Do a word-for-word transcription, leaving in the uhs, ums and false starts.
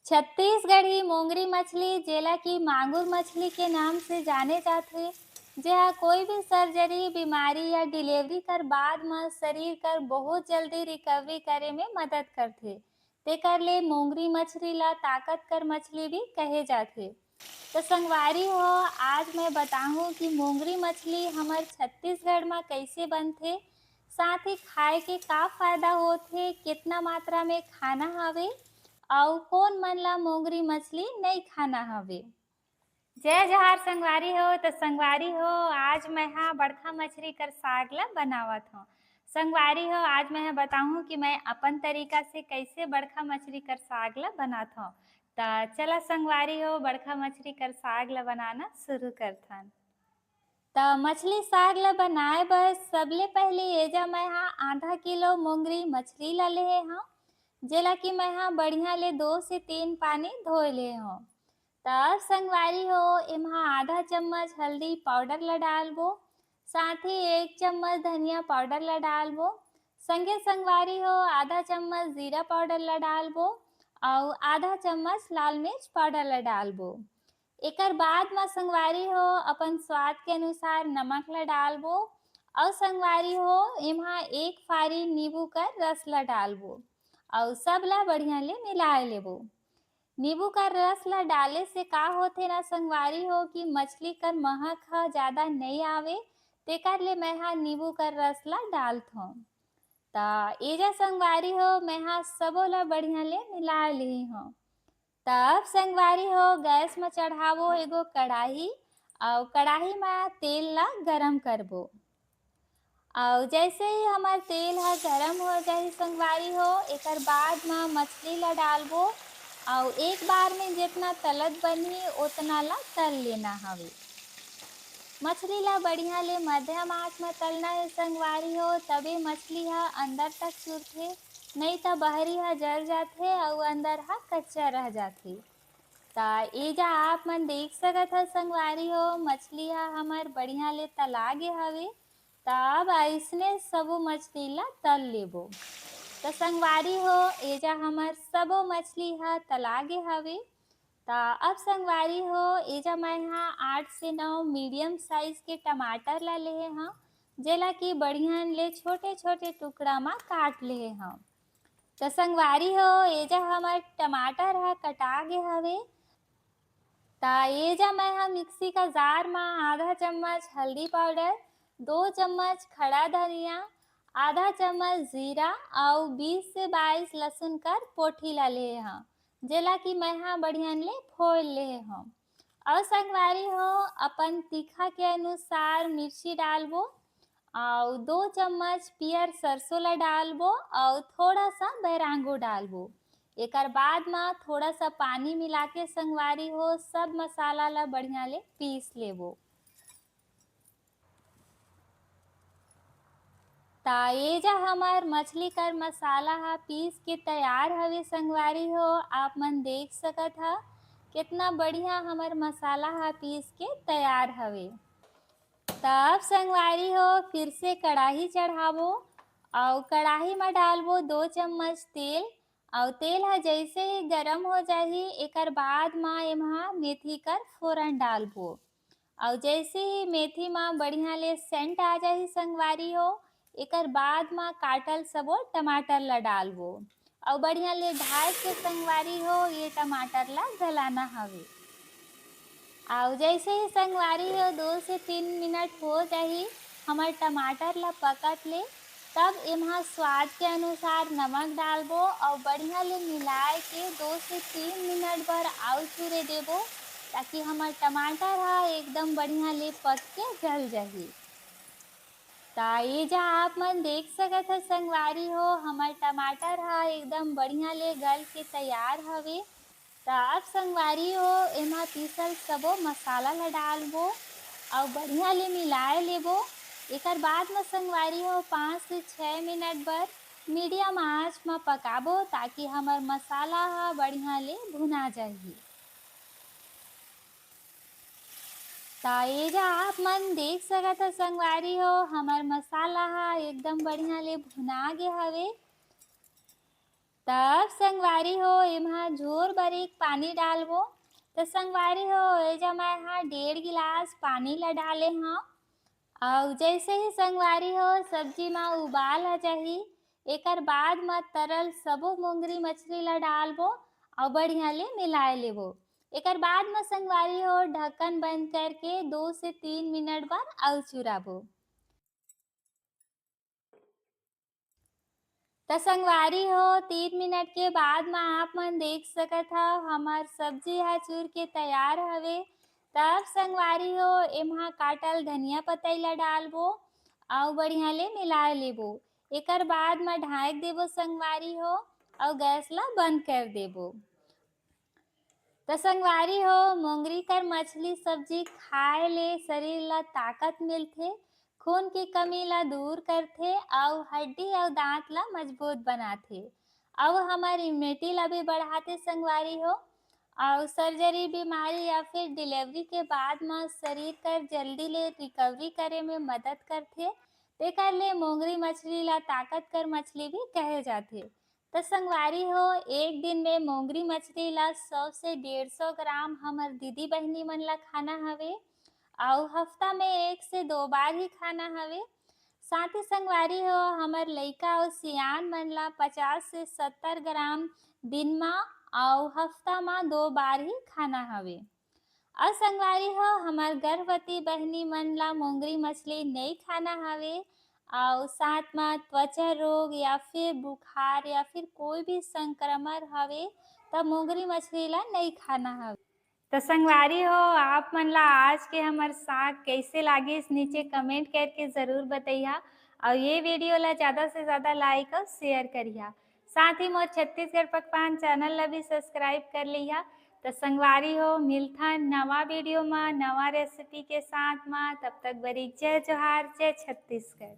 छत्तीसगढ़ी मोंगरी मछली, जेला कि मांगुर मछली के नाम से जाने जाथे, जेहा कोई भी सर्जरी, बीमारी या डिलीवरी कर बाद म शरीर कर बहुत जल्दी रिकवरी करे में मदद करथे। तेकर ले मोंगरी मछली ला ताकत कर मछली भी कहे जाथे। त संगवारी हो, आज मैं बताहूँ कि मोंगरी मछली हमर छत्तीसगढ़ म कइसे बनथे, साथ ही खाए के का फायदा होथे, कितना मात्रा में खाना हवे, अउ कोन मन ला मोंगरी मछली नइ खाना हवे। जय जोहार संगवारी हो। त संगवारी हो, आज मैं हा बड़खा मछली कर साग ला बनावत हौं। संगवारी हो, आज मैं हा बताहूँ कि मैं अपन तरीका से कइसे बड़खा मछली कर साग ला बनात हौं। त चला संगवारी हो, बड़खा मछली कर साग ला बनाना शुरू करथन। त मछली साग ला बनाए बर सबले पहले एजा मैं हा आधा किलो मोंगरी मछली ला लेहे हौं, जेला कि मैं हा बढ़िया ले दो से तीन पानी धोए लेहे हौं। त अब संगवारी हो, एमा आधा चम्मच हल्दी पाउडर ला डालबो, साथ ही एक चम्मच धनिया पाउडर ला डालबो, संगे संगवारी हो आधा चम्मच जीरा पाउडर ला डालबो, अउ आधा चम्मच लाल मिर्च पाउडर ला डालबो। एकर बाद म संगवारी हो अपन स्वाद के अनुसार नमक ला डालबो, अउ संगवारी हो एमा एक फारी नींबू कर रस ला डालबो, अउ सब ला बढ़िया ले मिलाए लेबो। नींबू कर रस ला डाले से का होथे ना संगवारी हो कि मछली कर महक ह ज्यादा नइ आवे, तेकर ले मैं हा नींबू कर रस ला डालथौं। त एजा संगवारी हो, मैं हा सबो ला बढ़िया ले मिला लिही हौं। त अब संगवारी हो, गैस म चढ़ाबो एगो कड़ाही, अउ कड़ाही म तेल ला गरम करबो। अउ जैसे ही हमर तेल ह गरम हो जाही संगवारी हो, एकर बाद म मछली ला डालबो, अउ एक बार में जेतना तलत बनही, ओतना ला तल लेना हवे। मछली ला बढ़िया ले मध्यम आंच म तलना हे संगवारी हो, तबे मछली ह अंदर तक चुरथे, नइ त बहरी ह जर जाथे अउ अंदर ह कच्चा रह जाथे। त एजा आप मन देख सकत ह संगवारी हो, मछली ह हमर बढ़िया ले तला गे हवे। त अब अइसने सबो मछली ला तल लेबो। त संगवारी हो, एजा हमर सबो मछली ह तला गे हवे। त अब संगवारी हो, एजा मैं हा आठ से नौ मीडियम साइज के टमाटर ला लेहे हौं, जेला कि बढ़िया ले छोटे-छोटे टुकड़ा म काट लेहे हौं। त संगवारी हो, एजा हमर टमाटर ह कटा गे हवे। त एजा मैं हा मिक्सी का जार म आधा चम्मच हल्दी पाउडर, दो चम्मच खड़ा धनिया, आधा चम्मच जीरा अउ बीस से बाईस लसुन कर पोठी ला लेहे हौं, जेला कि मैं हा बढ़िया ले फोड़ लेहे हौं। अउ संगवारी हो, अपन तीखा के अनुसार मिर्ची डालबो, अउ दो चम्मच पियर सरसों ला डालबो, अउ थोड़ा सा बैरांगो डालबो। एकर बाद म थोड़ा सा पानी मिला के संगवारी हो, सब मसाला ला बढ़िया ले पीस लेबो। त एजा हमर मछली कर मसाला ह पीस के तैयार हवे संगवारी हो। आप मन देख सकत ह, कितना बढ़िया हमर मसाला ह पीस के तैयार हवे। त अब संगवारी हो, फिर से कड़ाही चढ़ाबो, अउ कड़ाही म डालबो दो चम्मच तेल, अउ तेल ह जैसे ही गरम हो जाही, एकर बाद म एमा मेथी कर फोरन डालबो। अउ जैसे ही मेथी म बढ़िया ले सेंट आ जाही संगवारी हो, एकर बाद म काटल सबो टमाटर ला डालबो। अउ बढ़िया ले ढाक के संगवारी हो, ये टमाटर ला गलाना हवे। अउ जैसे ही संगवारी हो, दो से तीन मिनट हो जाही हमर टमाटर ला पकत ले, तब एमा स्वाद के अनुसार नमक डालबो अउ बढ़िया ले मिलाए के दो से तीन मिनट बर अउ चूरे देबो, ताकि हमर टमाटर ह एकदम बढ़िया ले पक के गल जाही। त एजा आप मन देख सकत ह संगवारी हो, हमर टमाटर ह एकदम बढ़िया ले गल के तैयार हवे। त अब संगवारी हो, एमा पीसल सबो मसाला ला डालबो अउ बढ़िया ले मिलाए लेबो। एकर बाद म संगवारी हो, पाँच से छः मिनट बर मीडियम आंच म पकाबो, ताकि हमर मसाला ह बढ़िया ले भुना जाही। त एजा आप मन देख सकत ह संगवारी हो, हमर मसाला ह एकदम बढ़िया ले भुना गे हवे। तब संगवारी हो, एमा झोर बरिक पानी डालबो। त संगवारी हो, एजा मैं हा डेढ़ गिलास पानी ला डाले हव। अउ जैसे ही संगवारी हो, सब्जी मा उबाल आ जाही, एकर बाद मा तरल सबो मोंगरी मछली ला डालबो अउ बढ़िया ले मिलाए लेबो। एकर बाद मा संगवारी हो, ढक्कन बंद करके दो से तीन मिनट बर अउ चुराबो। त संगवारी हो, तीन मिनट के बाद म आप मन देख सकत हव, हमर सब्जी ह चूर के तैयार हवे। तब संगवारी हो, एमा काटल धनिया पतई ला डालबो अउ बढ़िया ले मिलाए लेबो। एकर बाद म ढाँक देबो संगवारी हो, अउ गैस ला बंद कर देबो। त संगवारी हो, मोंगरी कर मछली सब्जी खाए ले शरीर ला ताकत मिलथे, खून की कमी ला दूर करथे अउ हड्डी अउ दांत ला मजबूत बनाथे। अउ हमर इम्यूनिटी ला भी बढ़ाथे संगवारी हो, अउ सर्जरी बीमारी या फिर डिलीवरी के बाद म शरीर कर जल्दी ले रिकवरी करे में मदद करथे। तेकर ले मोंगरी मछली ला ताकत कर मछली भी कहे जाथे। त संगवारी हो, एक दिन में मोंगरी मछली ला सौ से डेढ़ सौ ग्राम हमर दीदी बहिनी मन ला खाना हवे, अउ हफ्ता में एक से दो बार ही खाना हवे। साथ ही संगवारी हो, हमर लइका अउ सियान मन ला पचास से सत्तर ग्राम दिन मा अउ हफ्ता मा दो बार ही खाना हवे। अउ संगवारी हो, हमर गर्भवती बहिनी मन ला मोंगरी मछली नइ खाना हवे, अउ साथ मा त्वचा रोग या फिर बुखार या फिर कोई भी संक्रमण हवे, त मोंगरी मछली ला नइ खाना हवे। त संगवारी हो, आप मन ला आज के हमर साग कैसे लागिस, नीचे कमेंट करके जरूर बतैहा, अउ ये वीडियो ला ज्यादा से ज्यादा लाइक अउ शेयर करिहा। साथ ही मोर छत्तीसगढ़ पकवान चैनल ला भी सब्सक्राइब कर लिहा। त संगवारी हो, मिलथन नवा वीडियो मा, नवा रेसिपी के साथ मा। तब तक बरी जय जोहार, जय छत्तीसगढ़।